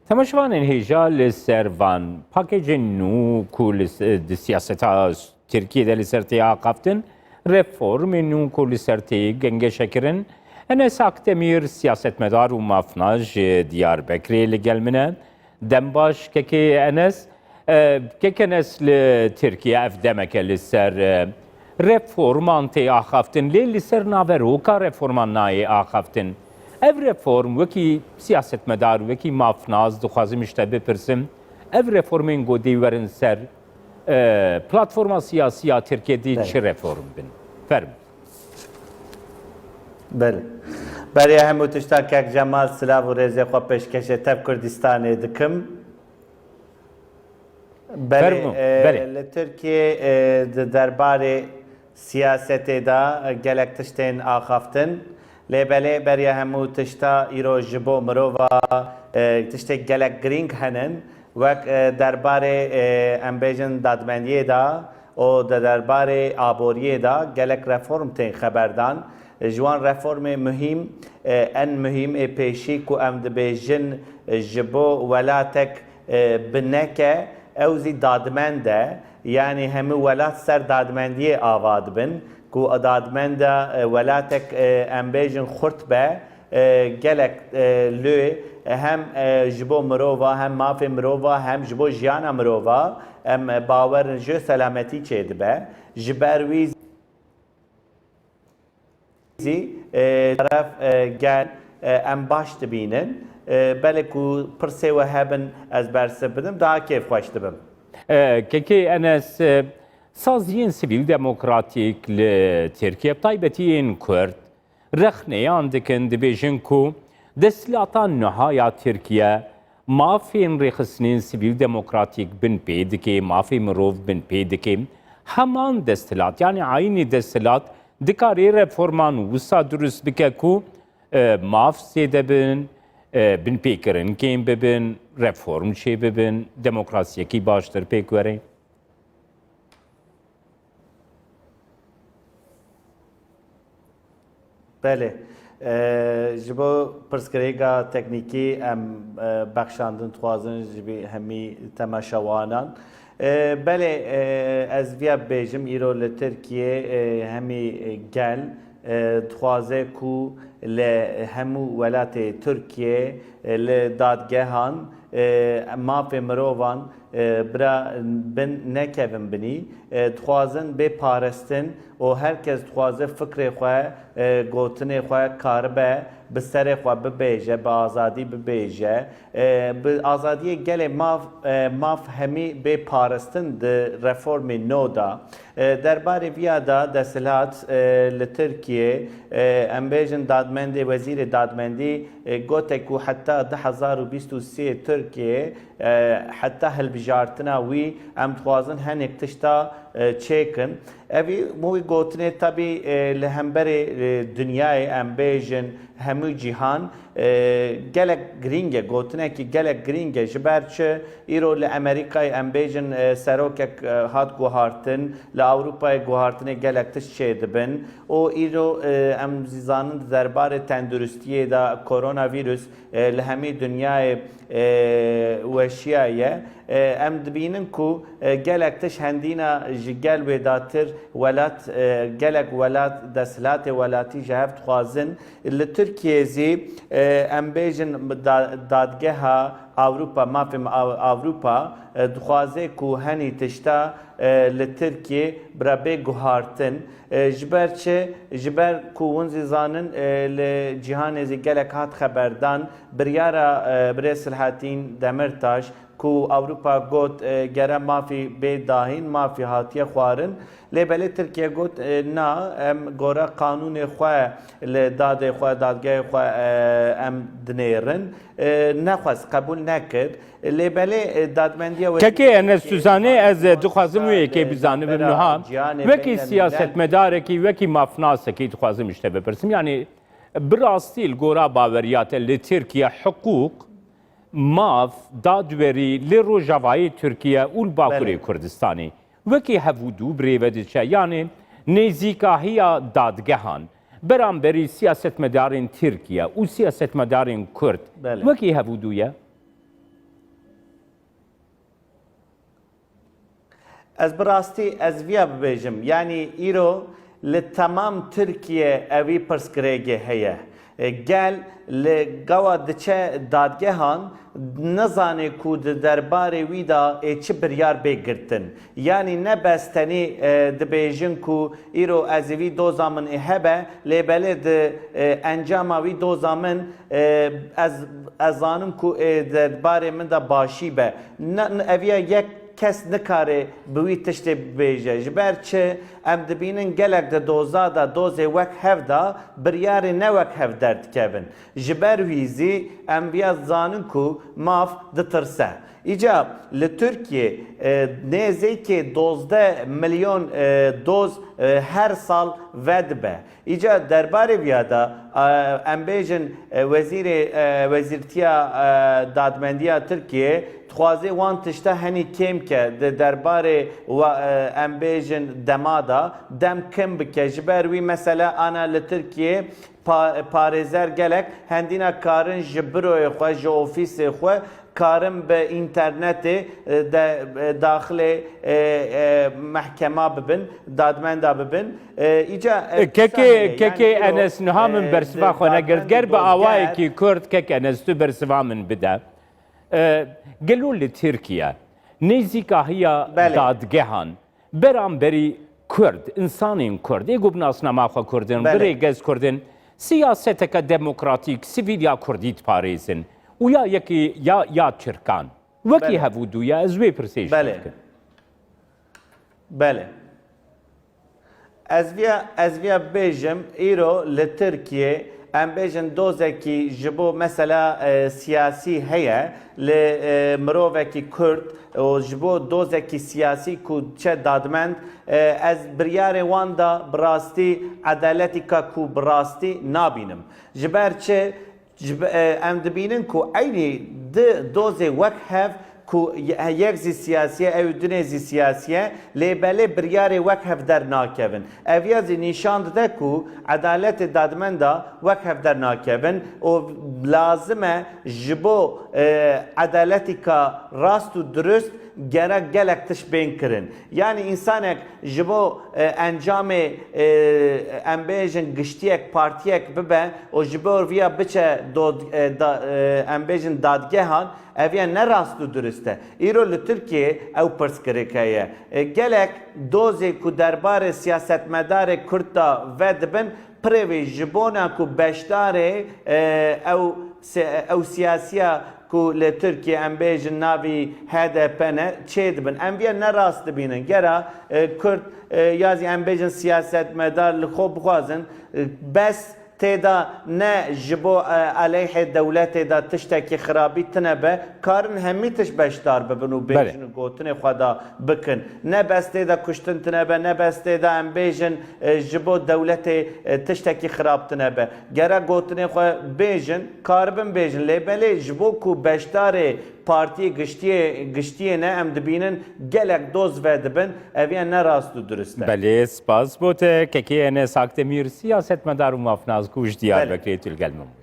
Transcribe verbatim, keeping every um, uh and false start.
Temaşevanên hêja, li ser van pakêcên nû ku li s-, di siyaseta Tirkiyê de li ser tê axaftin, reformên nû ku li ser tê gengeşekirin, Enes Akdemîr, siyasetmedar û mafnaz ji Diyarbekirê li gel min e. Dem baş, kekê Enes. E, kek Enes, li Tirkiye ev demeke li ser, e, reforman tê axaftin, lê li ser naveroka reforman nayê axaftin. Ev reform wekî siyasetmedar, wekî mafnaz dixwazim ji te bipirsim, ev reformên ku dê werin ser, e, platforma siyasî ya Tirkiye dê Belê. çi reform bin? Ferm. Belê. Beriya hemû tişta kek Cemal, silav û rêzê xwe pêşkêşê tev Kurdistanê dikim. Belê, Fermo, e, belê. Li Tirkiyê, e, di derbarê siyasetê de, e, gelek tiştên axaftin. Lê belê beriya hemû tişta îro ji bo mirova, e, tiştê gelek girîng henin. Wek, e, derbarê, e, em bêjin dadmendiyê de û di derbarê aboriyê de gelek reform tên xeberdan. Ji wan reformê muhîm, e, en muhîm ê pêşî ku em dibêjin, e, ji bo welatek e, bineke, ew zî dadmend e, yanî hemû welat ser dadmendiyê ava dibin, ku dadmenda, e, welatek, e, em bêjin xurt be, e, gelek, e, lê hem, e, ji bo mirova, hem mafê mirova, hem ji bo jiyana mirova, em, e, bawerin ji selametî çêdibe. Ji ber wî zî, e, taraf, e, gel, e, em baş dibînin. E, belê ku pirsê we hebin, ez bersiv bidim, daha kêfxweş dibim. E, kekê Enes, e, saziyên sivîl demokratîk li Tirkiye, bi taybetî yên Kurd, rexneyan dikin, dibêjin ku desthilata nuha ya Tirkiye mafên rêxistinên sivîl demokratîk bin pê dike, mafê mirov bin pê dike. Heman desthilat, yanî ayînî desthilat, dikarê reforman wisa dirust bike ku, e, maf zêde bin, e, binpêkirin kêm bibin, reform çê bibin, demokrasiyekî baştir pêk were. Belê. E, ji bo pirsgirêka teknîkî em, e, bexşandin dixwazin ji bî hemî temaşewanan. E, belê, e, ez viya bibêjim, îro li Tirkiyê, e, hemî, e, gel, e, dixwaze ku li hemû welatê Tirkiyê, e, li dadgehan, e, mafê mirovan, e, bira bin nekevin binî, e, dixwazin bê parastin û her kes dixwaze fikrê xwe, e, gotinê xwe karibe bi serê xwe bibêje, bi azadî bibêje. E, bi azadiyê gelê maf, e, maf hemî bê parastin di reformê nû de. E, derbarê viya de desthilat, e, li Tirkiyê, e, em bêjin dadmendê, wezîrê dadmendî, e, gote ku heta du hezar û bîst û sê Tirkiyê, e, heta hilbijartina wî em dixwazin hinek tişta, e, çêkin. Evî wî gotinê tebî, e, li hemberê, e, dinyayê em bêjin hemû cîhan, e, gelek girîng e, gotinekî gelek girîng e. Ji ber çi? Îro li Amerîkayê em bêjin, e, serokek, e, hat guhartin, li Ewropayê guhartinê gelek tişt çêdibin û îro, e, em zî zanin di derbarê tenduristiyê de koronavîrus, e, li hemî dinyayê, e, weşiyaye. E, em dibînin ku, e, gelek tişt hendîna ji gel wêdatir welat, e, gelek welat, desthilatê welatî ji hev dixwazin. Li Tirkiyê zî, e, em bêjin da-, dadgeha Ewropa, mafê me Ew-, Ewropa, e, dixwaze ku henî tişta, e, li Tirkiyê bira bê guhartin. E, ji ber çi? Ji ber ku hûn zî zanin, e, li cîhanê zî gelek hat xeberdan, biryara, e, birêz Silhatîn Demirtaş, ku Ewropa got, e, gere mafî bê dahîn, mafî hatiye xwarin. Lê belê Tirkiye got, e, na, em gore qanûnê xwe li dadê xwe, dadgehê xwe, e, em dinêrin. E, nexwest, qebûl nekir. Lê belê, e, dadmendiya wekî Kekê Enes, tu zanî, ez, e, dixwazim wê yekê bizanibim niha. Wekî siyasetmedarekî, wekî mafnasekî dixwazim ji te bipirsim. Yanî, bi rastî li gora baweriya te li Tirkiye hiqûq, maf, dadwerî li Rojavayê Tirkiye û li Bakurê Kurdistanê wekî hevûdû bi rê ve diçe, yanî nêzîkahiya dadgehan beramberî siyasetmedarên Tirkiye û siyasetmedarên Kurd Belê. wekî hevûdû ye? Ez bi rastî ez viya bibêjim, yanî îro li temam Tirkiye evî pirsgirêkê heye. E, gel li gawa diçe dadgehan, nizane ku di derbarê wî de ê çi biryar bê girtin. Yanî ne bes tenê, e, dibêjin ku îro ez ê vî doza min ê hebe, lê belê di, e, encama wî doza min, e, ez, ez zanim ku ê derbarê min de başî be. Ne, ne, eviya yek kes nikare bi wî tiştê bibêje. Ji ber çi? Em dibînin gelek di doza de, dozê wek hev de biryarê ne wek hev derdikevin. Ji ber wî zî em viya zanin ku maf ditirse. Îca li Tirkiye, e, nêzîkê dozdeh milyon, e, doz, e, her sal vedibe. Îca derbarê viya de, e, em bêjin, e, wezîrê, e, wezîrtiya, e, dadmendiya Tirkiye dixwaze wan tişta henî kêm ke di derbarê wa, e, em bêjin dema de dem kim bike. Ji ber wî mesela ana li Tirkiye pa-, parêzer gelek hendîna karin ji büroyê xwe, ji ofîsê xwe karin bi înternetê, e, de, e, daxilê, e, e, mehkema bibin, dadmenda bibin. E, îca, e, Kekê, kisa heye, kekê yanî îro, Enes, niha min e, bersiva di xwe negirt. dadmend Ger bi dozger awayekî kurt, kek Enes, tu bersiva min bide. E, gelo li Tirkiye nêzîkahiya Belê. dadgehan beramberî Kurd, insanên Kurd, ê ku bi nasnama xwe Kurd in, Belê. bi rêgez Kurd in, siyaseteke demokratîk, sivîl ya Kurdî diparêzin û ya yekî ya, ya Tirkan. Wekî Belê. hevûdû ye, ez wê pirsê ji te Belê. dikim. Belê. Ez viya, ez viya bêjim, îro li Tirkiye, em bêjin dozekî ji bo mesela, e, siyasî heye, li, e, mirovekî Kurd û ji bo dozekî siyasî ku çe dadmend, e, ez biryarê wan da bi rastî edaletîka ku bi rastî nabînim. Ji ber çi? Ji be-, e, em dibînin ku eynî di dozê wek hev ku ye-, yek zî siyasî ye, ew dinê zî siyasî ye, lê belê biryarê wek hev dernakevin. Ev ya zî nîşan dide ku edaletê dadmenda wek hev dernakevin û lazim e ji bo, e, edaletîka rast û dirust gerek gelek tişt bên kirin. Yanî însanek ji bo, e, encamê, e, em bêjin giştiyek, partiyek bibe û ji bo viya biçe dod-, e, da-, e, em bêjin dadgehan, ev ya ne rast û dirust e. Îro li Tirkiyê ew pirsgirêk heye. E, gelek dozê ku derbarê siyasetmedarê Kurd de vedibin, pirê wê ji bona ku beşdarê, e, ew se-, ew siyasiya ku li Tirkiye em bêjin navî H D P ne çêdibin. Em viya ne rast dibînin. Gera, e, Kurd, e, ya zî em bêjin siyasetmedar li xwe bixwazin, e, bes tê de ne ji bo, e, aleyhê dewletê de tiştekî xirabî tine be, karin hemî tişt beşdar bibin û Belê. bêjin û gotinê xwe de bikin. Ne bes tê de kuştin tine be, ne bes tê de em bêjin, e, ji bo dewletê, e, tiştekî xirab tine be. Gere gotinê xwe bêjin, karibin bêjin. Lê belê ji bo ku beşdarê partiyê giştiyê, giştiyê ne, em dibînin gelek doz vedibin, ev ya ne rast û dirust e. Belê, spas bo te. Kekê Enes Akdemîr, siyasetmedar û mafnaz ku ji Diyarbekirê tu li gel min bû.